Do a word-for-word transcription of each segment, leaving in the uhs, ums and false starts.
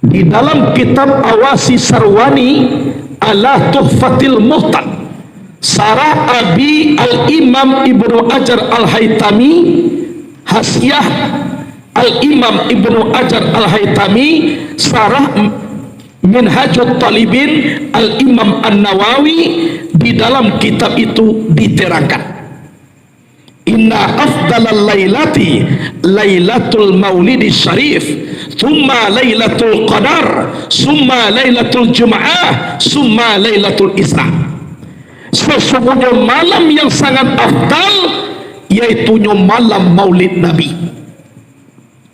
Di dalam kitab Awasi Sarwani ala Tuhfatil Muhtad, sarah Abi Al-Imam Ibnu Hajar Al-Haitami, hasiah Al-Imam Ibnu Hajar Al-Haitami, sarah Minhajut Talibin Al-Imam An-Nawawi, di dalam kitab itu diterangkan, "Inna afdalal lailati lailatul maulidi syarif, thumma lailatul qadar, thumma lailatul jum'ah, thumma lailatul isra." Sesungguhnya malam yang sangat afdal, yaitunyo malam Maulid Nabi.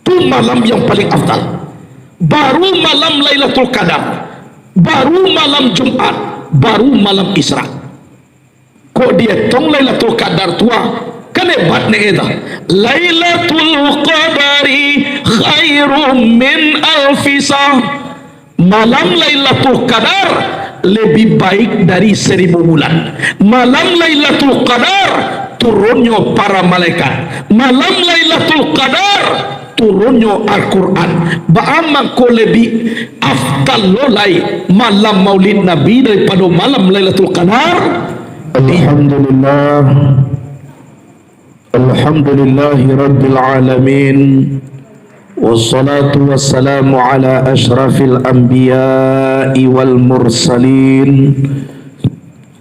Tu malam yang paling afdal. Baru malam Lailatul Qadar, baru malam Jumat, baru malam Isra. Kok dietong Lailatul Qadar tu, ah, kan hebat ni kita. "Lailatul Qadari khairum min alfi syahr." Malam Lailatul Qadar lebih baik dari seribu bulan. Malam Lailatul Qadar turunnyo para malaikat. Malam Lailatul Qadar turunnyo Al-Quran. Baa mangko lebih afdal lo lai malam Maulid Nabi daripado malam Lailatul Qadar? Alhamdulillah. Alhamdulillahi rabbil alamin. Wassalatu wassalamu ala asyrafil anbiya'i wal mursalin,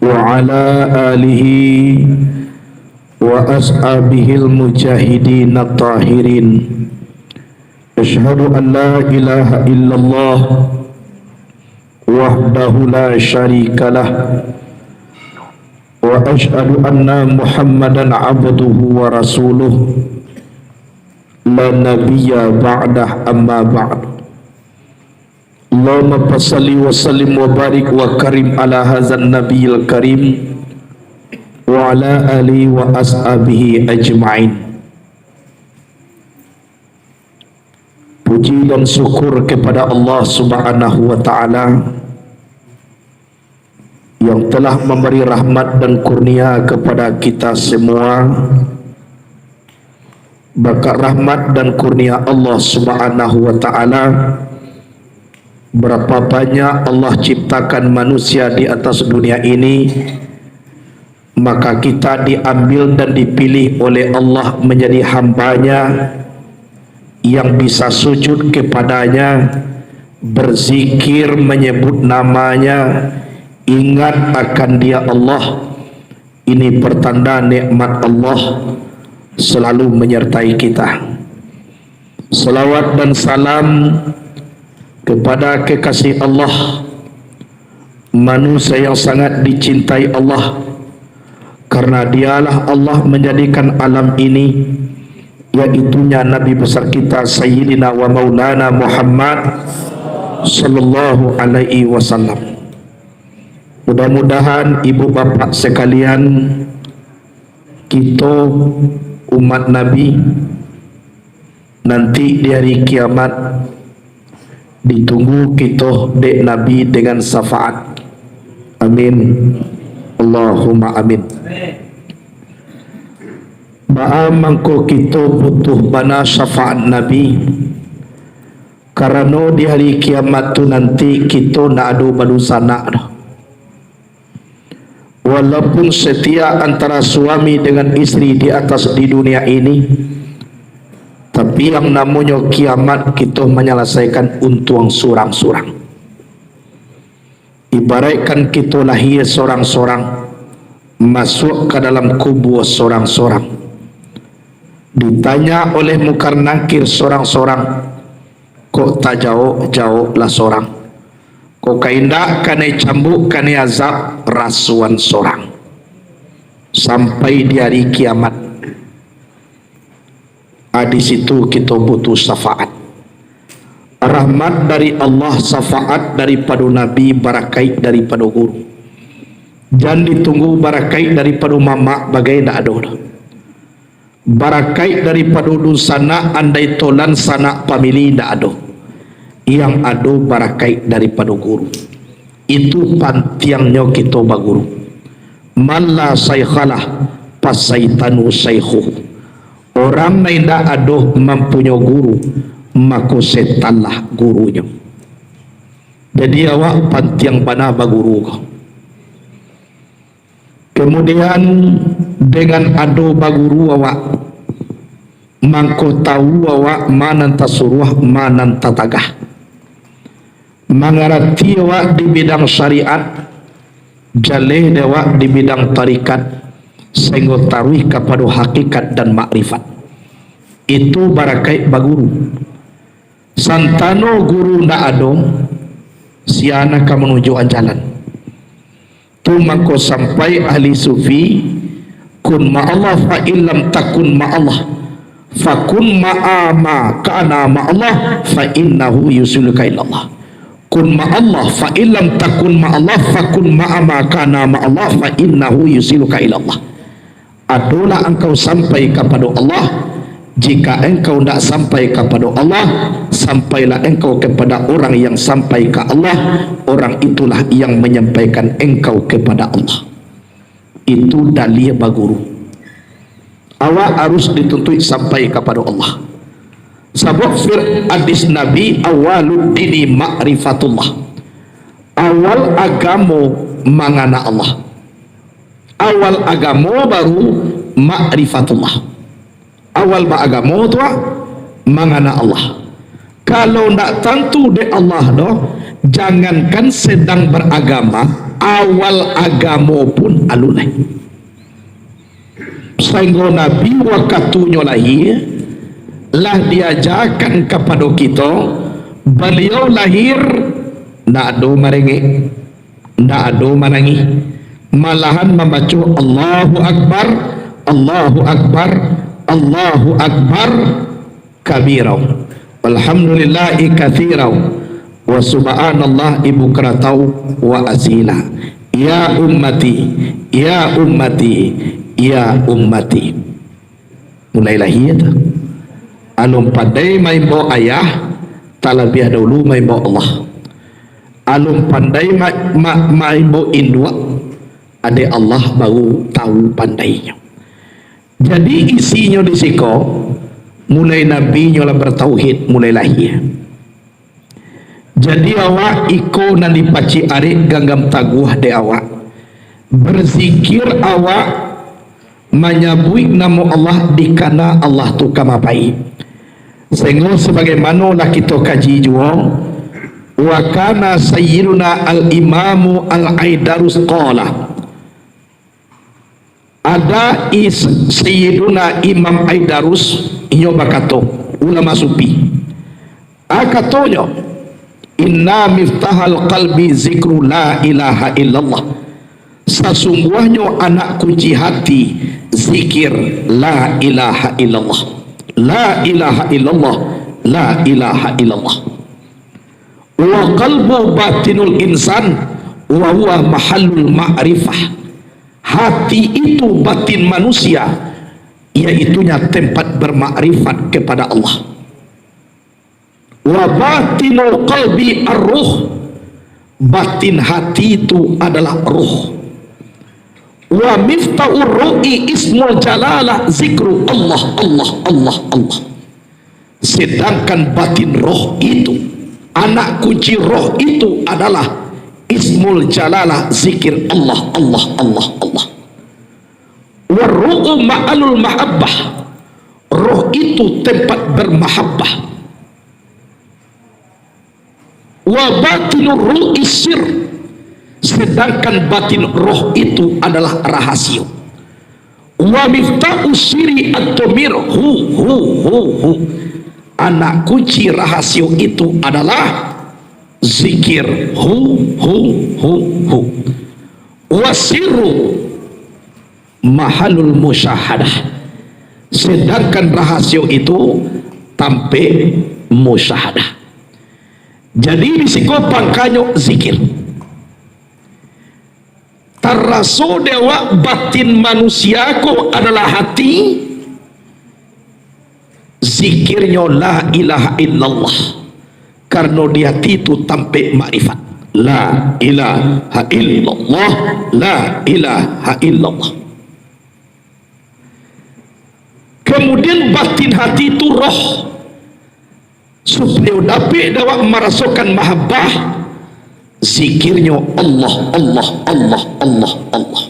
wa ala alihi wa ashabihil mujahidin at-tahirin. Asyhadu an la ilaha illallah wahdahu la syarikalah, wa asyhadu anna Muhammadan abduhu wa rasuluh, la nabiyya ba'dah, amma ba'du. Allahumma fasalli wa sallim wa barik wa karim ala hazan nabiyil karim, wa ala alihi wa ashabihi ajma'in. Puji dan syukur kepada Allah Subhanahu wa Ta'ala yang telah memberi rahmat dan kurnia kepada kita semua. Berkat rahmat dan kurnia Allah Subhanahu wa Ta'ala, berapa banyak Allah ciptakan manusia di atas dunia ini, maka kita diambil dan dipilih oleh Allah menjadi hamba-Nya yang bisa sujud kepada-Nya, berzikir, menyebut nama-Nya, ingat akan Dia Allah. Ini pertanda nikmat Allah selalu menyertai kita. Salawat dan salam kepada kekasih Allah, manusia yang sangat dicintai Allah, karena Dialah Allah menjadikan alam ini, yaitu-nya Nabi besar kita Sayyidina wa Maulana Muhammad sallallahu alaihi wasallam. Mudah-mudahan ibu bapak sekalian, kito umat Nabi, nanti di hari kiamat, ditunggu kito dek Nabi dengan syafaat. Amin. Allahumma amin. Baa mangko kito butuh bana syafaat Nabi? Karano di hari kiamat tu nanti kito ndak ado badunsanak doh. Walaupun setia antara suami dengan istri di atas, di dunia ini, tapi yang namonyo kiamat, kito manyalasaikan untuang surang-surang. Ibaraikkan kito lahia sorang-sorang, masuak ka dalam kubua sorang-sorang. Ditanya oleh Mungkar Nangkir sorang-sorang, kok tajawok-jawoklah sorang. Kok ka indak kanai cambuk, kanai azab, rasoan sorang. Sampai di hari kiamat. Ah, di situ kito butuh syafaat. Rahmat dari Allah, syafaat daripado Nabi, barakaik daripado guru. Jan ditunggu barakaik daripado mamak, bagai ndak ado doh. Barakaik daripado dunsanak, andai tolan sanak pamili, ndak ado. Yang ado barakaik daripado guru. Itu pantiangnyo kito baguru. "Man la syaikhalah, fasyaitan syaikhuhu." Orang nan indak ado mampunyo guru, mako setanlah gurunyo. Jadi awak pantiang bana baguru ko. Kemudian, dengan ado baguru awak, mangko tahu awak ma nan tasuruah, ma nan tatagah. Mangarati awak di bidang syariat, jaleh dek awak di bidang tarikat, sainggo taruih kapado hakikat dan makrifat. Itu barakaik baguru. Santano guru ndak ado, sia nan ka manunjuakan jalan. Tu mangko sampai ahli sufi, "Kun ma'allah, fa illam takun ma'allah, fakun ma'a ma kana ma'allah, fa innahu yusiluka ilallah. Kun ma'allah, fa illam takun ma'allah, fakun ma'a ma kana ma'allah, fa innahu yusiluka ilallah." Adolah engkau sampai kapado Allah. Jika engkau ndak sampai kapado Allah, sampailah engkau kepada orang yang sampai ka Allah, orang itulah yang menyampaikan engkau kepada Allah. Itu dalil baguru. Awak harus dituntuik sampai kapado Allah. Sabab fir-, hadis Nabi, "Awalud dini ma'rifatullah." Awal agamo mangana Allah. Awal agamo baru ma'rifatullah. Awal baagamo tu, ah, mangana Allah. Kalau ndak tantu dek Allah doh, jangankan sedang beragama, awal agamo pun alun lai. Sainggo Nabi wakatunyo lahia, lah diajakan kapado kito, baliau lahir ndak ado marengek, ndak ado manangih, malahan mambaco, "Allahu Akbar, Allahu Akbar, Allahu Akbar kabira. Walhamdulillahi katsira. Wa subhanallahi bukratan wa asila. Ya ummati, ya ummati, ya ummati." Mulai lahia tu. Alun pandai maimbau ayah, talabiah dahulu maimbau Allah. Alun pandai ma-, ma-, maimbau induak, adeh Allah baru tahu pandainyo. Jadi isinyo di siko, mulai nabinyo lah batauhid, mulai lahia. Jadi awak iko nan dipacik arek ganggam taguah dek awak. Berzikir awak, manyabuik namo Allah, dikana Allah tu ka mapai. Sainggo sabagaimano lah kito kaji juo, wa kana Sayyiduna Al-Imamu Al-Aidarus qala, ada is-, Sayyiduna Imam Aidarus, inyo bakato, ulama sufi. A, katonyo, "Inna miftahal qalbi zikru la ilaha illallah." Sasungguahnyo anak kunci hati zikir la ilaha illallah. La ilaha illallah. La ilaha illallah. Wa qalbu batinul insan wa huwa mahallul ma'rifah. Hati itu batin manusia, yaitunya tempat bermakrifat kepada Allah. Wa batinul qalbi ar-ruh, batin hati itu adalah ruh. Wa miftahur ruhi ismul jalalah zikru Allah, Allah, Allah, Allah. Sedangkan batin roh itu, anak kunci roh itu adalah ismul jalalah, zikir Allah, Allah, Allah, Allah. Warruhu ma'alul mahabbah, roh itu tempat bermahabbah. Wa batinur ruhi sir, sedangkan batin roh itu adalah rahasio. Wa miftahu siri ad-domir hu, hu, hu, hu. Anak kunci rahasio itu adalah zikir hu, hu, hu, hu. Wa sirru mahalul musyahadah. Sedangkan rahasio itu tampek musyahadah. Jadi di siko pangkanyo zikir. Taraso dek awak batin manusia ko adalah hati, zikirnyo la ilaha illallah. Karano di hati tu tampek makrifat. La ilaha illallah, la ilaha illallah. Kemudian batin hati tu roh. Supayo dapek dek awak marasokan mahabbah, Zikirnyo Allah, Allah, Allah, Allah, Allah.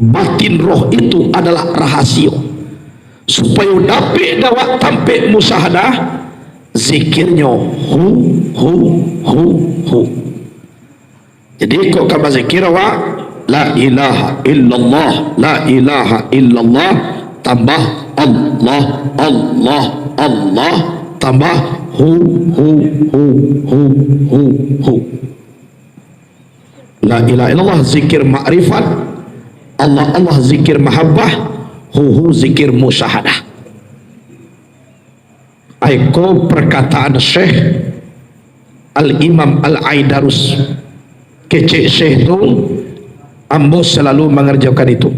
Batin roh itu adalah rahasio. Supayo dapek dek awak tampek musyahadah, zikirnyo hu, hu, hu, hu. Jadi, kok ka bazikir awak, la ilaha illallah, la ilaha illallah, tambah Allah, Allah, Allah, tambah hu, hu, hu, hu, hu, hu. La ilaha illallah, zikir makrifat, Allah, Allah, zikir mahabbah, hu, hu, zikir musyahadah. Aiko perkataan Syekh Al-Imam Al-Aidarus, kecek Syekh tu, ambo selalu mangerjakan itu.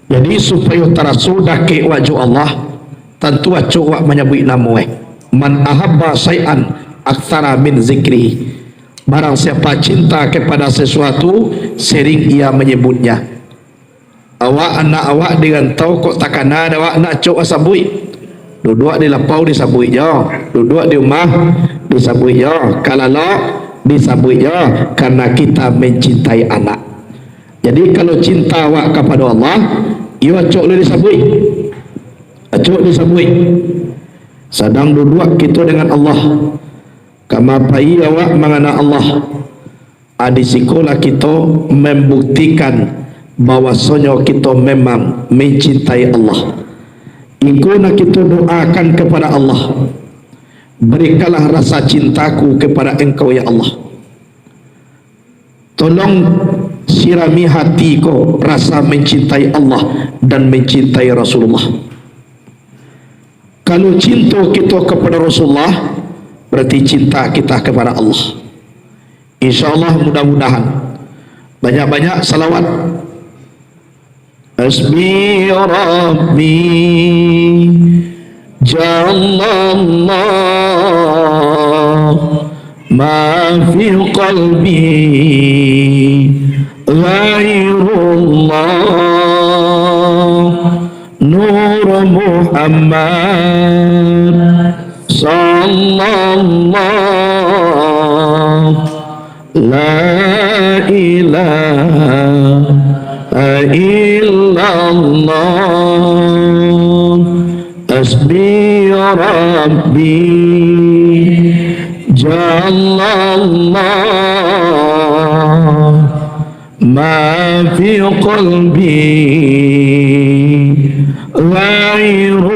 Jadi, supayo taraso dakek wak jo Allah, tantu acok wak manyabuik namo, eh. "Man ahabba syai'an aktsara min zikri." Barang siapa cinta kepada sesuatu, sering ia menyebutnya. Awak, anak awak di rantau, kok takana dek awak, nak acok wak sabuik. Duduak di lapau disabuik jo, duduak di rumah disabuik jo, ka lalok disabuik jo, karena kita mencintai anak. Jadi, kalau cinta awak kapado Allah, iyo acok lo disabuik. Acok disabuik. Sadang duduak kito dengan Allah, ka ma pai awak mangana Allah. Ah, di sikolah kito mambuktikan bahwasonyo kito memang mancintai Allah. Iko nan kito doakan kepada Allah, "Berikanlah rasa cintaku kepada Engkau, ya Allah." Tolong sirami hati ko rasa mancintai Allah dan mancintai Rasulullah. Kalau cinto kito kepada Rasulullah, berarti cinta kita kepada Allah. Insya Allah, mudah-mudahan. Banyak-banyak salawat. Hasbi Rabbi, Jallallah, ma fi qalbi ghairullah, Nur Muhammad, Sallallahu, la ilaha illallah. Hasbi Rabbi, Jallallah, ma fi qalbi ghairullah,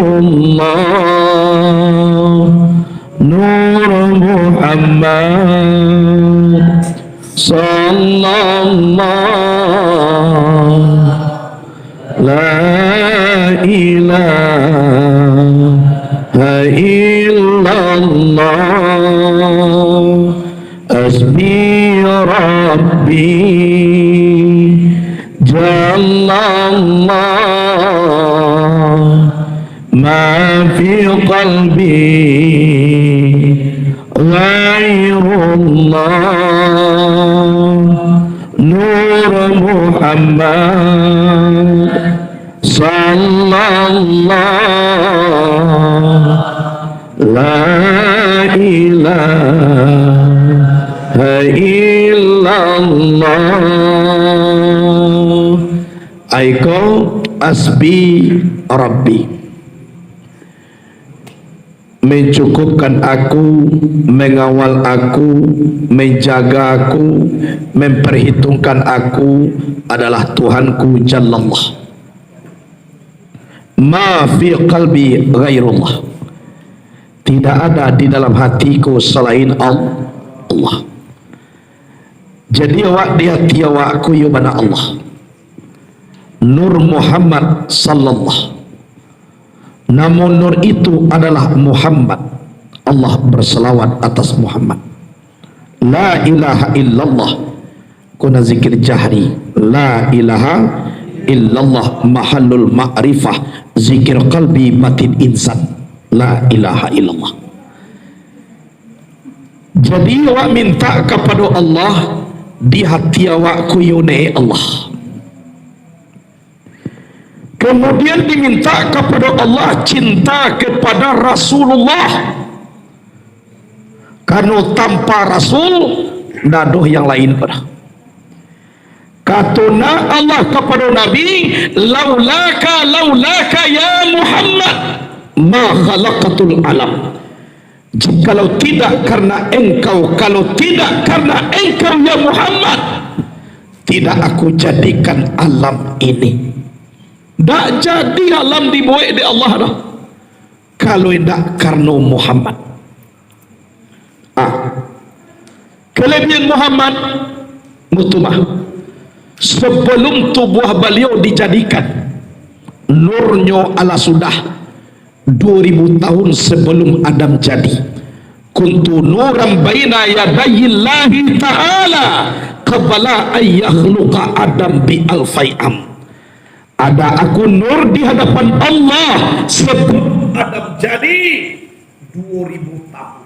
Nur Muhammad, Sallallahu, la ilaha illallah. Hasbi Rabbi, Jallallah, ma fi qalbi ghairullah, Nur Muhammad, Sallallahu, la ilaha illallah. Aiko hasbi Rabbi. Mencukupkan aku, mengawal aku, menjaga aku, memperhitungkan aku adalah Tuhanku Jallallah. Ma fi qalbi ghairullah. Tidak ada di dalam hatiku selain Al-, Allah. Jadi awak di hati awak ko iyo bana Allah. Nur Muhammad Sallallahu. Namo Nur itu adalah Muhammad. Allah berselawat atas Muhammad. La ilaha illallah. Ko nan zikir jahri. La ilaha illallah mahallul ma'rifah. Zikir qalbi batin insan. La ilaha illallah. Jadi, awak minta kapado Allah di hati awak ko iyo, neh, Allah. Kemudian diminta kapado Allah cinta kepada Rasulullah. Ka Karano tanpa Rasul, ndak ado yang lain ko doh. Kato nan Allah kapado Nabi, "Laulaka, laulaka ya Muhammad, ma khalaqtul alam." Jikalau tidak karena engkau, kalau tidak karena engkau ya Muhammad, tidak aku jadikan alam ini. Ndak jadi alam dibuek dek Allah doh, kalau indak karano Muhammad. Ah. Kelebihan Muhammad, mutu mah. Sebelum tubuah baliau dijadikan, nurnyo alah sudah duo ribu tahun sebelum Adam jadi. Kuntu nuran baina yadayillahi ta'ala qabla an yakhluqa Adam bi alfai am. Ada aku nur di hadapan Allah sebelum Adam jadi duo ribu tahun.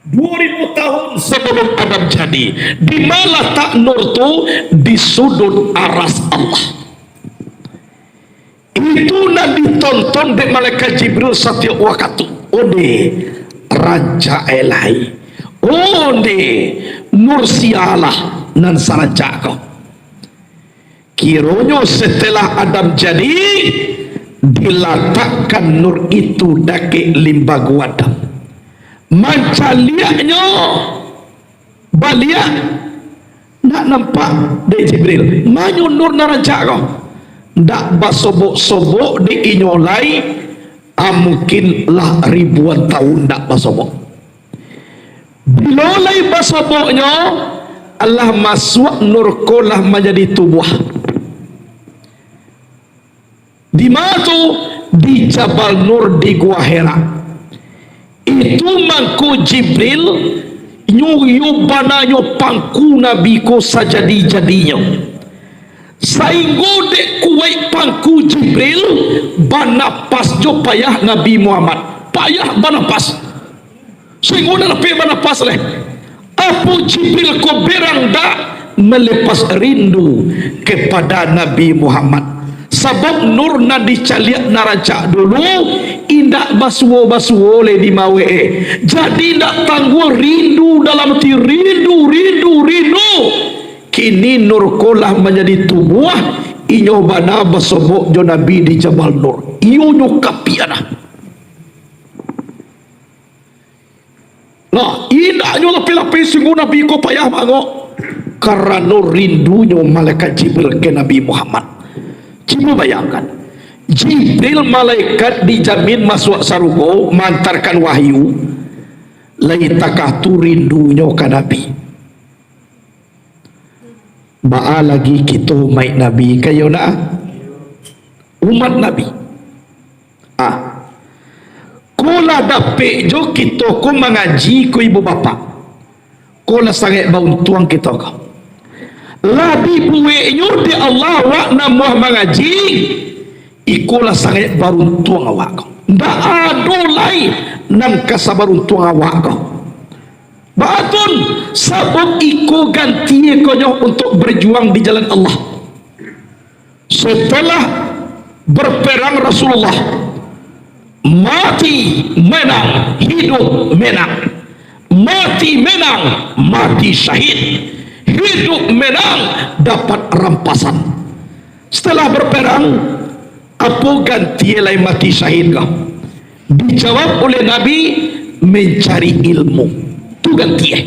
Duo ribu tahun sebelum Adam jadi. Di ma latak nur tu? Di sudut aras Allah. Itu nan ditonton dek malaikat Jibril satiok wakatu. Onde, rancak e lai. Onde, nur sialah nan sarancak ko. Kironyo setelah Adam jadi, dilatakkan nur itu dakek limbago Adam. Mancaliaknyo baliak, ndak nampak dek Jibril. Ma nyo nur nan rancak ko? Ndak basobok-sobok dek inyo lai, a, mungkin lah ribuan tahun ndak basobok. Bilo lai basoboknyo, alah masuak nur ko lah manjadi tubuah. Di ma tu? Di Jabal Nur di Gua Hira. Itu mangko Jibril nyuyuah bananyo pangku Nabi ko sajadi-jadinyo. Sainggo dek kuaik pangku Jibril, banapas jo payah Nabi Muhammad. Payah banapas. Sainggo ndak dapek banapas lai. Apo Jibril ko berang dak melepas rindu kepada Nabi Muhammad. Sabab nur nan dicaliak nan rancak dulu, indak basuo-basuo lai dimawek e. Jadi indak tangguang rindu dalam ati, rindu, rindu, rindu. Kini nur ko lah manjadi tubuah, inyo bana basobok jo Nabi di Jabal Nur. Iyo nyo kapiak nah. Nah, indaknyo lapeh-lapeh sungguah Nabi ko payah mangok, karano rindunyo malaikat Jibril ka Nabi Muhammad. Cubo bayangkan, Jibril malaikat dijamin masuak sarugo, maantarkan wahyu, lai takah tu rindunyo ka Nabi. Baa lagi kito umaik Nabi, ka iyo ndak? Umat Nabi. Ah. Ko lah dapek jo kito ko mangaji ko ibu bapak. Ko lah sangaik bauntuang kito ko. Lah dibueknyo dek Allah awak namuah mangaji, iko lah sangaik baruntuang awak ko. Ndak ado lai nan ka sabaruntuang awak ko. Baa tu? Sabab iko ganti e ko nyo untuak berjuang di jalan Allah. Setelah berperang Rasulullah, mati menang, hidup menang. Mati menang, mati syahid. Hidup menang, dapat rampasan. Setelah berperang, apo ganti e lai mati syahid ko? Dijawab oleh Nabi, mencari ilmu. Tu ganti e.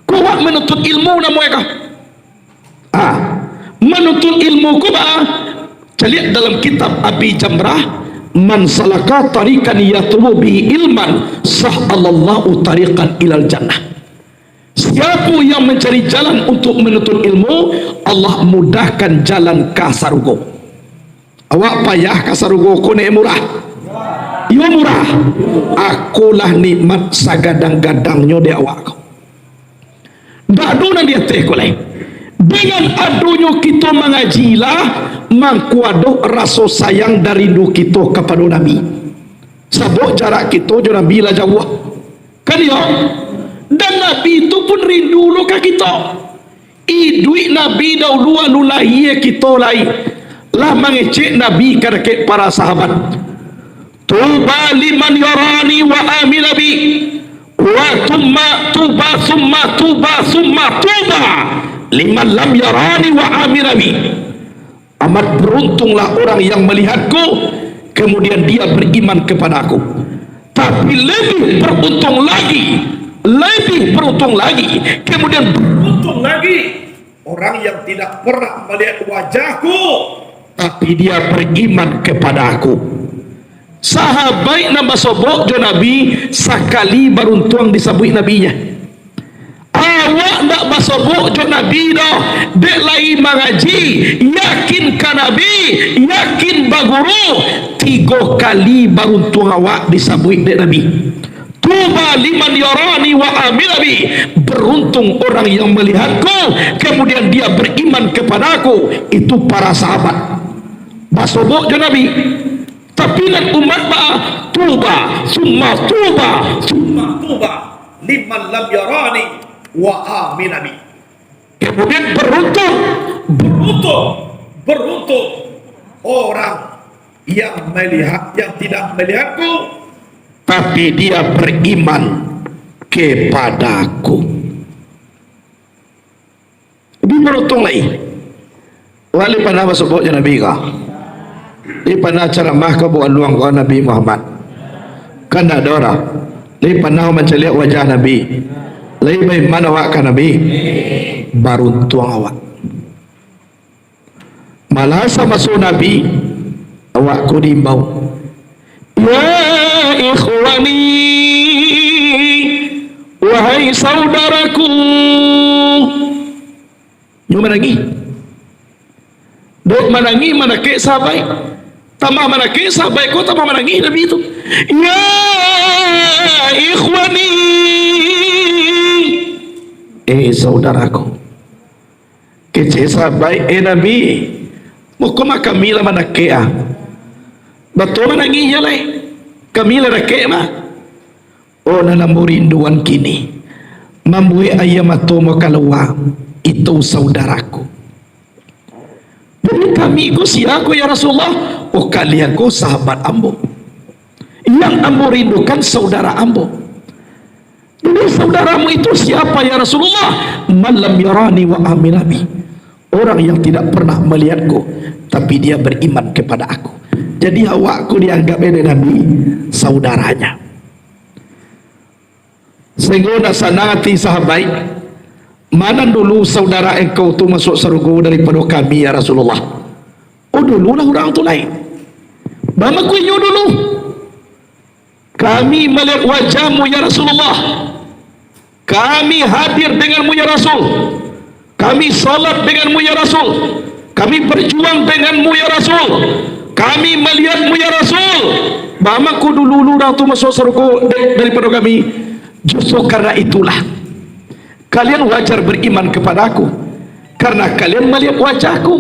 Ko awak manuntut ilmu namuah e ko? Ah, manuntut ilmu ko baa? Caliak dalam kitab Abi Jamrah, "Man salaka tariqan yatlubu bihi ilman, sahhalallahu tariqan ilal jannah." Siapo yang mencari jalan untuk menuntut ilmu, Allah mudahkan jalan ka sarugo. Awak payah ka sarugo ko ndak murah? Iyo murah. Akolah nikmat sagadang-gadangnyo di awak ko. Ndak ado nan di ateh ko lai. Dengan adonyo kito mangaji lah, mangko ado raso sayang dan rindu kito kapado Nabi. Sabab jarak kito jo Nabi lah jauah. Kan iyo? Dan Nabi tu pun rindu lo ka kito. Iduik Nabi daulu alun lahia kito lai, lah mangecek Nabi ka dakek para sahabat. Tuba liman yarani wa amila bi. Wa tumma tuba, summa tuba, summa tuba liman lam yarani wa amila bi. Amat beruntunglah orang yang melihatku, kemudian dia beriman kepada Aku. Tapi lebih beruntung lagi, lebih beruntung lagi, kemudian beruntung lagi orang yang tidak pernah melihat wajah-Ku, tapi dia beriman kepada Aku. Sahabaik nan basobok jo Nabi, sakali baruntuang disabuik Nabinya. Awak ndak basobok jo Nabi doh, dek lai mangaji, yakin ka Nabi, yakin baguru, tigo kali baruntuang awak disabuik dek Nabi. Tuba liman yarani wa amila bi. Beruntung orang yang melihatku, kemudian dia beriman kepada Aku. Itu para sahabat. Basobok jo Nabi. Tapi nan umat ba, tuba, summa tuba, summa tuba liman lam yarani wa amila bi. Kemudian beruntung, beruntung, beruntung orang yang melihat, yang tidak melihatku, tapi dia beriman kepada-Ku. Lebih beruntung lai. Wak lai panah basobok jo Nabi ko? Lai panah caramah ka Bualuang ko Nabi Muhammad? Kan ndak ado doh. Lai panah mancaliak wajah Nabi? Lai baiman awak ka Nabi? Baruntuang awak. Malah samaso Nabi, awak ko diimbau, "Ya ikhwani, wahai saudaraku." Nyo manangih. Dek manangih, manakek sahabaik. Tambah manakek sahabaik ko, tambah manangih Nabi tu. "Ya ikhwani." Eh, saudaraku. Kecek sahabaik, "Eh, Nabi, mako mah kami lah manakek, ah. Batua manangihnyo lai. Kami lah dakek mah." "Oh, nan ambo rinduan kini, mambuek aia mato ambo kalua, itu saudaraku." "Jadi kami ko sia ko, ya Rasulullah?" "Oh, kalian ko sahabat ambo. Yang ambo rindukan saudara ambo." "Jadi saudaramu itu siapa, ya Rasulullah?" "Man lam yarani wa amila bi." Orang yang tidak pernah melihatku, tapi dia beriman kepada Aku. Jadi awak ko dianggap dek Nabi saudaranya. Sehingga nak sanang ati sahabaik, "Ma nan dulu saudara engkau tu masuk sarugo daripado kami, ya Rasulullah?" "Oh, dulu lah urang tu lai." "Baa mangko inyo dulu?" "Kami malihat wajahmu, ya Rasulullah. Kami hadir denganmu, ya Rasul. Kami salat denganmu, ya Rasul. Kami berjuang denganmu, ya Rasul. Kami malihatmu, ya Rasul." "Baa mangko dulu-dulu urang tu masuak sarugo da-, daripado kami?" "Justru karena itulah, kalian wajar beriman kepada-Ku, karena kalian melihat wajah-Ku,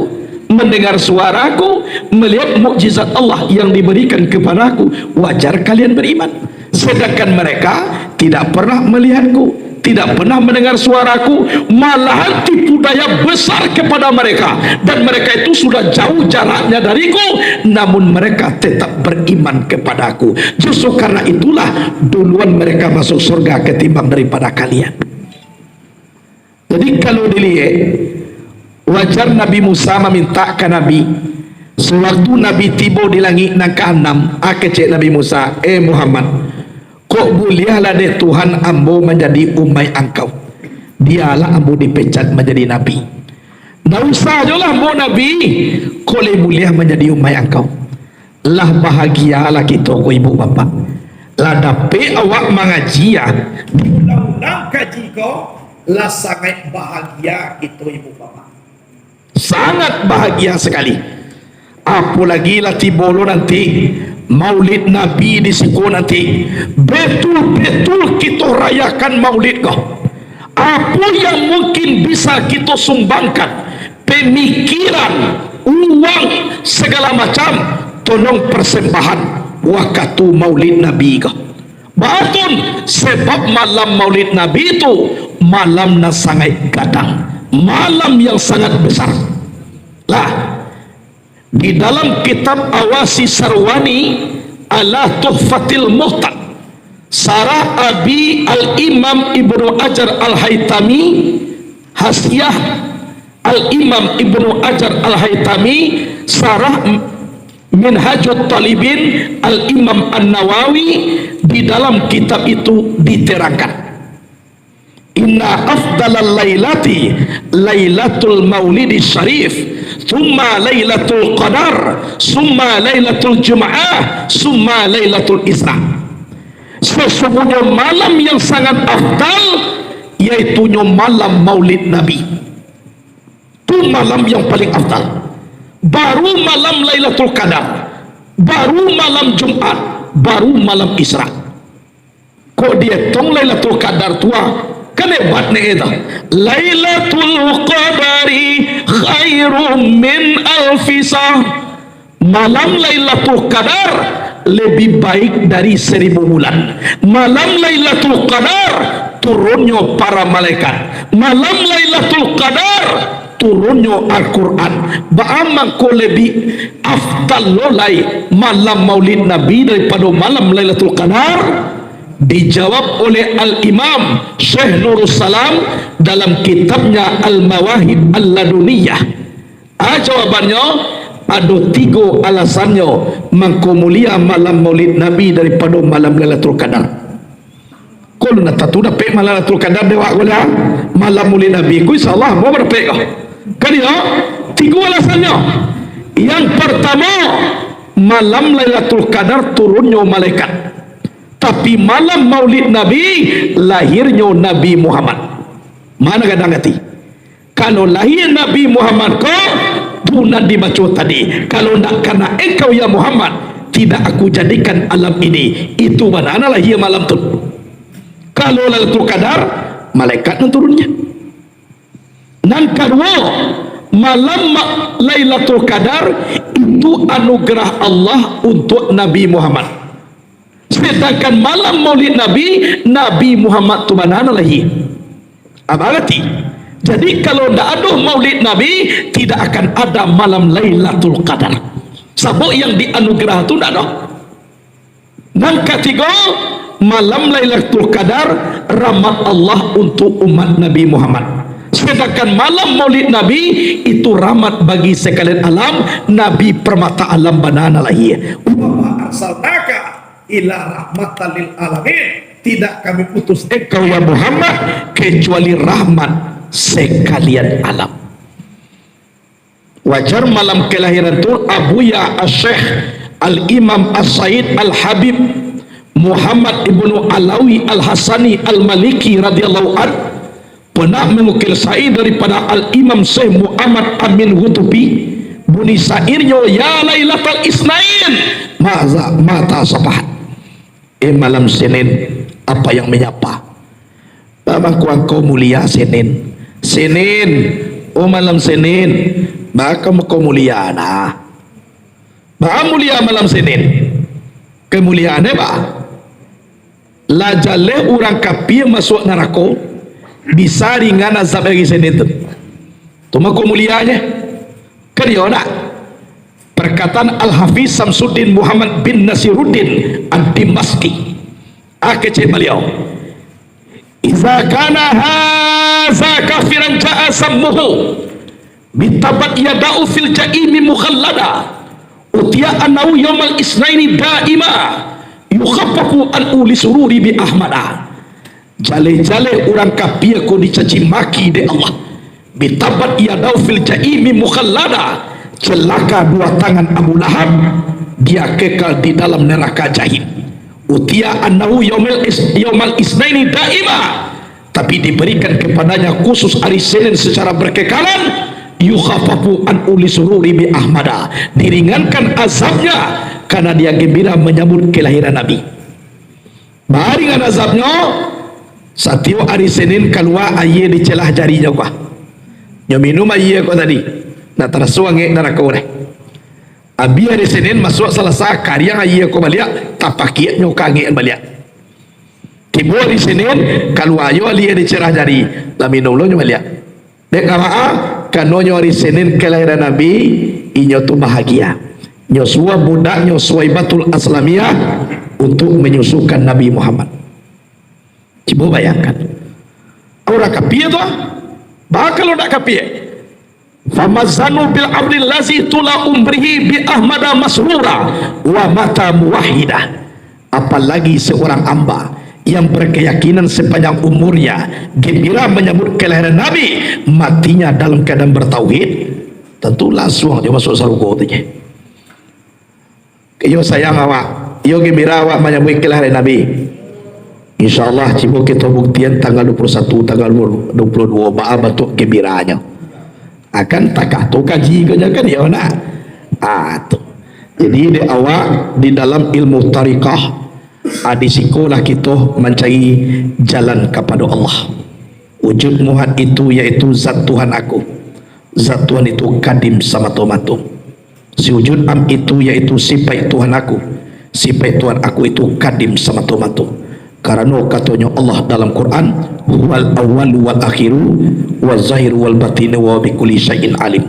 mendengar suara-Ku, melihat mukjizat Allah yang diberikan kepada-Ku. Wajar kalian beriman. Sedangkan mereka tidak pernah melihat-Ku, tidak pernah mendengar suara-Ku, malahan tipu daya besar kepada mereka, dan mereka itu sudah jauh jaraknya dari-Ku, namun mereka tetap beriman kepada-Ku. Justru karena itulah, duluan mereka masuk surga ketimbang daripada kalian." Jadi, kalau diliek, wajar Nabi Musa mamintak ka Nabi. Sawaktu Nabi tibo di langik nan kaanam, a kecek Nabi Musa, "Eh Muhammad, kok buliahlah dek Tuhan ambo manjadi umaik angkau? Bialah ambo dipecat manjadi nabi. Ndak usah jolah ambo nabi, kok lai buliah manjadi umaik angkau." Lah bahagialah kito ko, ibu bapak. Lah dapek awak mangaji, ah. Diulang-ulang kaji ko, lah sangaik bahagia kito, ibu bapak. Sangat bahagia sakali. Apolagi lah tibo lo nanti Maulid Nabi di siko nanti. Betul-betul kito rayakan Maulid ko. Apo yang mungkin bisa kito sumbangkan, pamikiran, uang, sagalo macam, tolong persembahan wakatu Maulid Nabi ko. Baa tu, sebab malam Maulid Nabi tu malam nan sangaik gadang, malam yang sangat besar. Lah, di dalam kitab Awasi Sarwani, Ala Tuhfatil Muhtaj, Sarah Abi Al-Imam Ibnu Hajar Al-Haitami, Hasyiah Al-Imam Ibnu Hajar Al-Haitami, Sarah Minhajut Talibin Al-Imam An-Nawawi, di dalam kitab itu diterangkan, "Inna afdalal lailati lailatul maulidi syarif, summa lailatul qadar, summa lailatul jum'ah, summa lailatul isra." Sesungguhnyo malam yang sangat afdal, yaitunyo malam maulid Nabi. Tu malam yang paling afdal. Baru malam Lailatul Qadar, baru malam Jumat, baru malam Isra. Kok dietong Lailatul Qadar tu ah? Kan hebat ni itu. Lailatul Qadari khairum min alfi syahr. Malam Lailatul Qadar lebih baik dari seribu bulan. Malam Lailatul Qadar turunnyo para malaikat. Malam Lailatul Qadar turunnyo Al-Quran. Baa mangko lebih afdal lo lai malam Maulid Nabi daripado malam Lailatul Qadar? Dijawab oleh Al-Imam Syekh Nurus Salam dalam kitabnya Al-Mawahib Al-Laduniyah. A, jawabannyo, ado tigo alasannyo mangko mulia malam Maulid Nabi daripado malam Lailatul Qadar. Kalau nak tantu dapek malam Lailatul Qadar dek awak ko lah, malam Maulid Nabi ko, insya Allah, mau dapek ko. Kan iyo? Tigo alasannyo. Yang pertamo, malam Lailatul Qadar turunnyo malaikat. Tapi malam Maulid Nabi, lahirnyo Nabi Muhammad. Mano gadang ati? Kalau lahia Nabi Muhammad ko, tu nan dibaco tadi, "Kalau ndak karena engkau, ya Muhammad, tidak aku jadikan alam ini." Itu bana nan lahia malam tu. Kalau Lailatul Qadar, malaikat nan turunnya. Nan kaduo, malam ma-, Lailatul Qadar itu anugerah Allah untuk Nabi Muhammad. Sedangkan malam Maulid Nabi, Nabi Muhammad tu bana nan lahia. Apa arti? Jadi, kalau ndak ado Maulid Nabi, tidak akan ada malam Lailatul Qadar. Sabab yang dianugerah tu ndak ado. Nan katigo, malam Lailatul Qadar rahmat Allah untuk umat Nabi Muhammad. Sedangkan malam Maulid Nabi itu rahmat bagi sekalian alam, Nabi permata alam bana nan lahia. Wa ma arsalnaka illa rahmatan lil alamin. Tidak Kami utus engkau, ya Muhammad, kecuali rahmat sekalian alam. Wajar malam kelahiran tu Abuya Asy-Syaikh Al-Imam As-Sayyid Al-Habib Muhammad ibnu Alawi Al-Hasani Al-Maliki radhiyallahu anhu pernah mengukil syair daripada Al-Imam Syekh Muhammad Amin Hutubi. Bunyi syairnyo, "Ya Lailatal Isnain, maza mata sabahat." Eh, malam Senin, apa yang menyapa? Baa mangko angkau mulia Senin? Senin, oh malam Senin, baa mangko mulia nah. Baa mulia malam Senin? Kemuliaannyo baa? Lah jaleh urang kapia masuak narako, bisa ringan azab ari Senin tu. Tu mangko mulianyo. Kan iyo ndak? Perkataan Al-Hafiz Samsuddin Muhammad bin Nasiruddin Ad-Dimasyqi. Ah, kecek baliau, "Iza kana haza kafiran ja'a sammuhu, bitabat yada'u fil ja'imi mukhallada, utiya annahu yaumal isnaini da'ima, yukhaffafu an uli sururi bi Ahmada." Jaleh-jaleh urang kapia ko dicaci maki dek Allah. Bitabat yadau fil jaimi mukhallada, celaka dua tangan Abu Lahab, dia kekal di dalam neraka jahim. Utia annahu yaumal is-, yaumal isnaini daima, tapi diberikan kepadanya khusus hari Senin secara berkekalan, yukhafafu an uli sururi bi Ahmada, diringankan azabnya karena dia gembira menyambut kelahiran Nabi. Baringan azabnyo, satiok ari Senin kalua aia di celah jarinyo ko. Nyo minum aia ko tadi, nak taraso angek narako deh. Abih ari Senin masuak Salasa, kariang aia ko baliak, tapakiaknyo ka angek baliak. Tibo ari Senin, kalua yo aia di celah jari, lah minum lo nyo baliak. Dek ngamak ah, kanonyo ari Senin kelahiran Nabi, inyo tu bahagia. Nyusuah budaknyo Suwaibatul Aslamiyah untuk manyusukan Nabi Muhammad. Cubo bayangkan. Urang kapia tu, ah. Bah kalau ndak kapia. Famazanu bil abdil lazi tula umrihi bi Ahmada masrura wa mata muwahhida. Apalagi seorang hamba yang berkeyakinan sepanjang umurnya gembira menyambut kelahiran Nabi, matinya dalam keadaan bertauhid, tentu lansuang jo masuak sarugo tu je. Iyo sayang awak, iyo gembira awak manyabuik kelahiran Nabi. Insya Allah, cubo kito buktian tanggal dua puluh satu, tanggal dua puluh dua, baa bantuak gembiranyo. Akan takah tu kaji ko nyo kan, iyo nak? Ah, tu. Jadi, dek awak di dalam ilmu tarikah, ah, di sikolah kito mancari jalan kapado Allah. Wujud muhad itu yaitu zat Tuhan aku. Zat Tuhan itu kadim samato-mato. Si wujud am itu yaitu sipaik Tuhan aku. Sipaik Tuhan aku itu kadim samato-mato. Karano katonyo Allah dalam Quran, "Huwal awwalu wal akhiru, waz zahiru wal batinu wa bi kulli syai'in alim."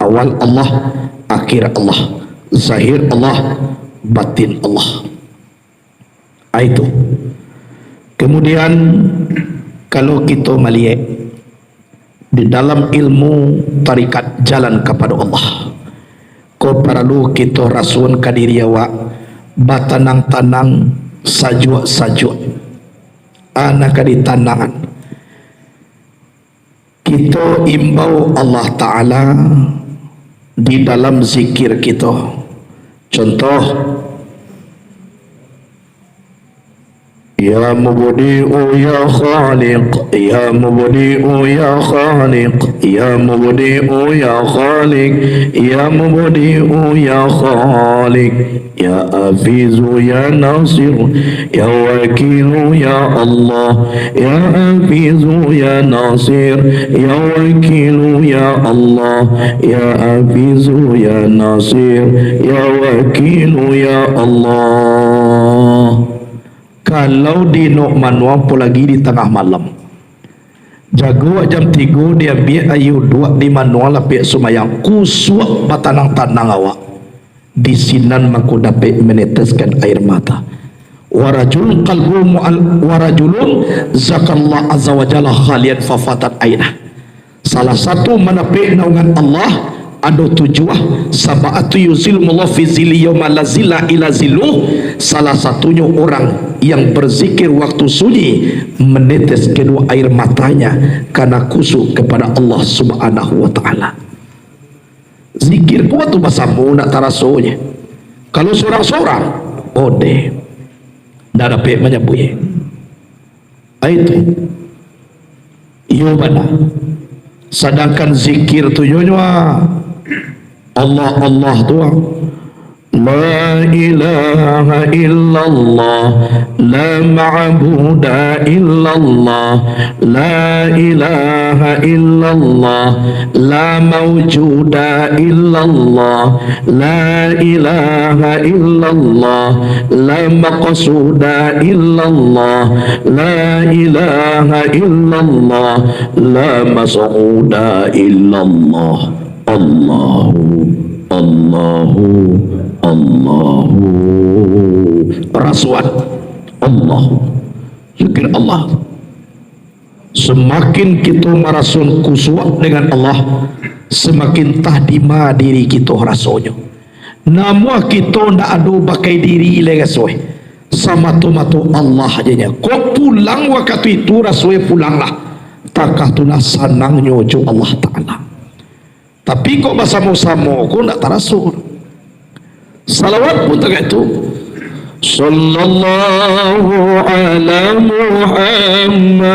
Awal Allah, akhir Allah, zahir Allah, batin Allah. Ah, itu. Kemudian, kalau kito maliek di dalam ilmu tarikat jalan kapado Allah, ko paralu kito rasuan ka diri awak, batanang-tanang, sajuak-sajuak. Ah, nan ka ditanangan. Kito imbau Allah Ta'ala di dalam zikir kito. Contoh, Ya Mubdi'u ya Khaliq, Ya Mubdi'u ya Khaliq, Ya Mubdi'u ya Khaliq, Ya Mubdi'u ya Khaliq. Ya Hafizu ya Nasir, Ya Wakilu ya Allah, Ya Hafizu ya Nasir, Ya Wakilu ya Allah, Ya Hafizu ya Nasir, Ya Wakilu ya Allah. Kalau di nok manuang, apo lagi di tangah malam. Jago awak jam tigo diambiak aia uduak di manuang lapiak sumayang, kusuak batanang-tanang awak. Di sinan mangko dapek maneteskan air mata. Warajulun qalbuhu mu'al-, warajulun zakarallah azza wa jalla khalian fafadat ainah. Salah satu manapek naungan Allah, ado tujuah, sab'atu yuzilhumullahu fi zillihi yauma la zilla illa zilluh. Salah satunyo orang yang berzikir waktu sunyi, menetes kedua air matanya karena khusyuk kepada Allah Subhanahu wa Ta'ala. Zikir ko tu basamo nak taraso je. Kalau sorang-sorang, odeh, ndak dapek manyabuik. Ai tu. Iyo bana. Sadangkan zikir tu yo nyo, ah, Allah, Allah tu, ah. La ilaha illallah, la ma'buda illallah, la ilaha illallah, la maujuda illallah, la ilaha illallah, la maqsuda illallah, la ilaha illallah, la mas'uda illallah. Allahu, Allahu, Allahu. Rasuan. Allahu. Zikir Allah. Samakin kito maraso kusuak dengan Allah, samakin tahdima diri kito rasonyo. Namuah kito ndak ado bakai diri lai raso, samato-mato Allah aja nyo. Kok pulang wakatu itu raso pulanglah. Takah tu nah sanangnyo jo Allah Ta'ala. Tapi kok basamo-samo ko ndak taraso. Salawat pun tagak tu. Sallallahu ala Muhammad.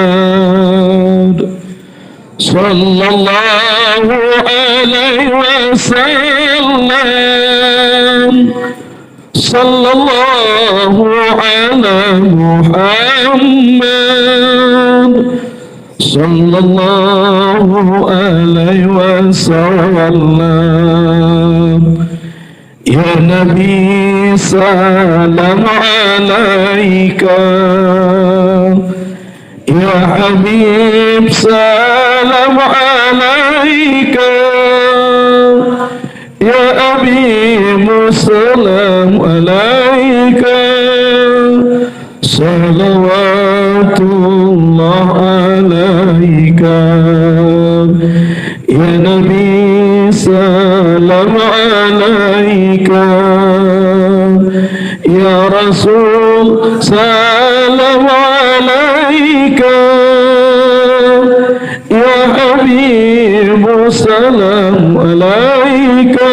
Sallallahu alaihi wasallam. Sallallahu ala Muhammad. Sallallahu alaihi wasallam. Ya Nabi, salam alaika. Ya Habib, salam alaika. Ya Habib, salam alaika, salawatullah alaika. Ya Nabi, salam alaika. Ya Rasul, salam alaika. Ya Habibu, salam alaika.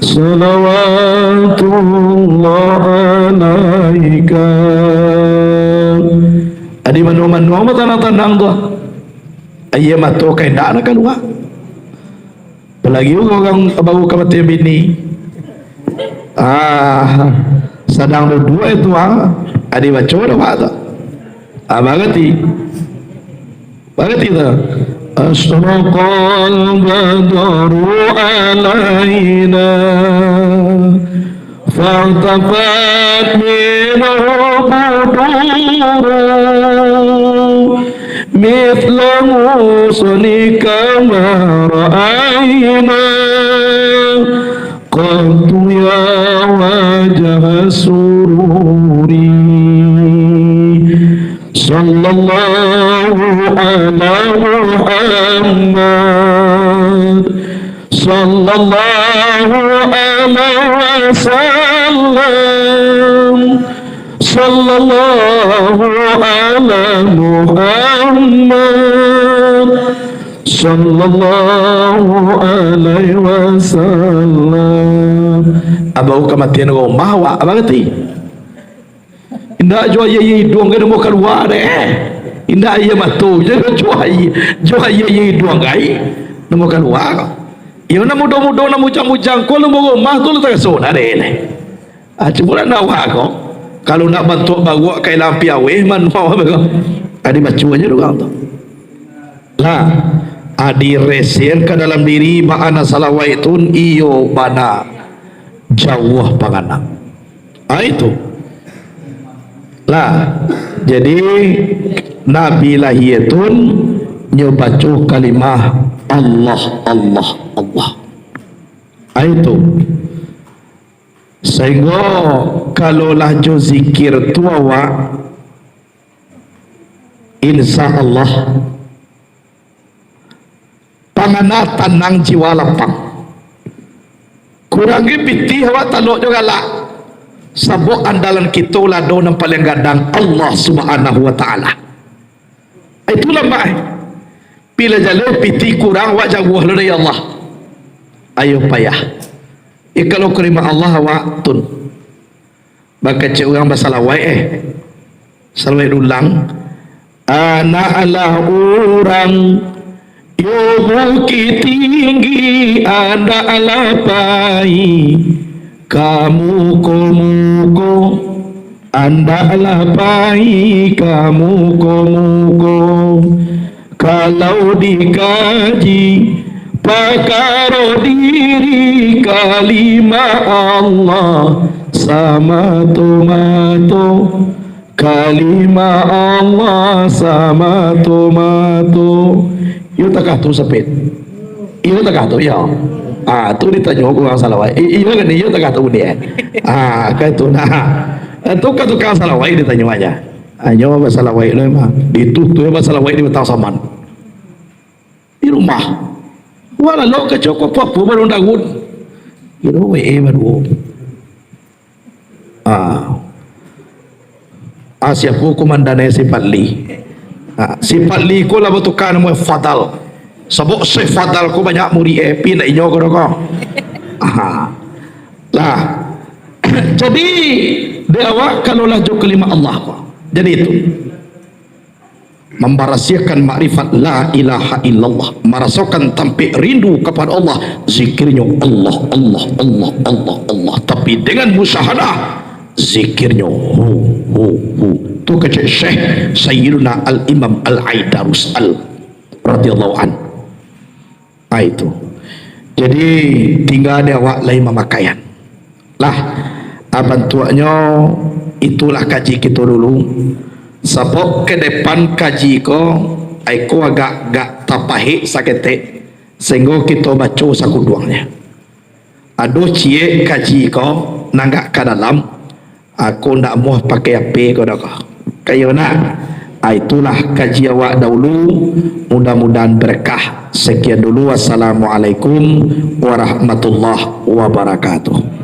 Salawatullah alaika. Adi mano-mano mah tanang-tanang tu. Aia mato ka indak nak kalua. Apalagi urang baru ka mati bini. Ah, sadang duduak itu, ah, adi baco dah, Pak, tu. Ah, barati. Barati tu. Asyraqal badru alaina. Fahtafat minhu buduru, mithla husnika ma ra'aina qattu ya wajha sururi. Sallallahu ala Muhammad. Sallallahu alaihi wasallam. Sallallahu ala Muhammad. Sallallahu alaihi wasallam. Abau kamatian rumah awak, abang ngerti? Indak jo aia-aia iduang gai namo kalua deh. Indak aia mato, jo, jo aia, jo aia-aia iduang gai namo kalua. Iyo, nan mudo-mudo, nan bujang-bujang ko, lumbuah rumah tu lah taraso nah deh. Ah, cubolah nak awak ko. Kalau nak bantuak baruak ka ilang piaweh, manual ko. Ah, dibaco aja urang tu. Lah, ah, direser ka dalam diri, baa nan salawaik tu, iyo bana jauah pangana. Ah, itu. Lah, jadi Nabi lahia tu nyo baco kalimah Allah, Allah, Allah. Ah, itu. Sahinggo kalau lah jo zikir tu awak, insya Allah, pangana tanang, jiwa lapang. Kurangi pitih awak, talok jo galak. Sabab andalan kito lah ado nan paliang gadang, Allah Subhanahu wa Ta'ala. Itulah mak, eh. Pila jaleh pitih kurang, awak jauah lo dari Allah. Ayo payah. Eh, kalau kalimah Allah awak tun. Bakecek urang basalawaik, eh. Salawaik dulang. Andaklah urang yo Bukittinggi, andaklah pai ka muko-muko, andaklah pai ka muko-muko. Kalau dikaji pakaro diri, kalimah Allah samato-mato, kalimah Allah samato-mato. Iyo takah tu, Sapit? Iyo takah tu, iyo. Ah, tu ditanyo urang salawaik. I-, iyo kan, iyo takah tu bunyi, eh? Ah, kan tu nah. Eh, tu kan tukang salawaik ditanyo aja. Anyo basalawaik lo mah. Itu tu basalawaik di Batang Saman. Di rumah. Walau kacau ko apa-apa baru daun. Kiro we baru. Ah. Ah, siapa komandan si Fadli? Ah, si Fadli ko lah batuka namo Fadal. Sabab si Fadal ko banyak murid, eh, pi nak inyo ko doh ko. Ah. Lah. Jadi, di awak kalau lah jo kalimah Allah ko. Jadi itu. Mambarasiahkan makrifat la ilaha illallah, marasokan tampek rindu kapado Allah, zikirnyo Allah, Allah, Allah, Allah, Allah, tapi dengan musyahadah, zikirnyo hu, hu, hu. Tu kecek Syekh Sayyiduna Al-Imam Al-Aidarus Al radhiyallahu an. Ah, itu. Jadi, tingga di awak lai mamakaian. Lah, ah, bantuaknyo itulah kaji kito dulu. Sabab ka depan kaji ko, ai ko agak, agak tapahik saketek, sahinggo kito baco sakuduangnyo. Ado ciek kaji ko, nan agak ka dalam, aku ndak amuah pakai H P ko doh ko. Kayo nak, ah, itulah kaji awak dahulu. Mudah-mudahan berkah. Sekian dulu. Wassalamualaikum warahmatullahi wabarakatuh.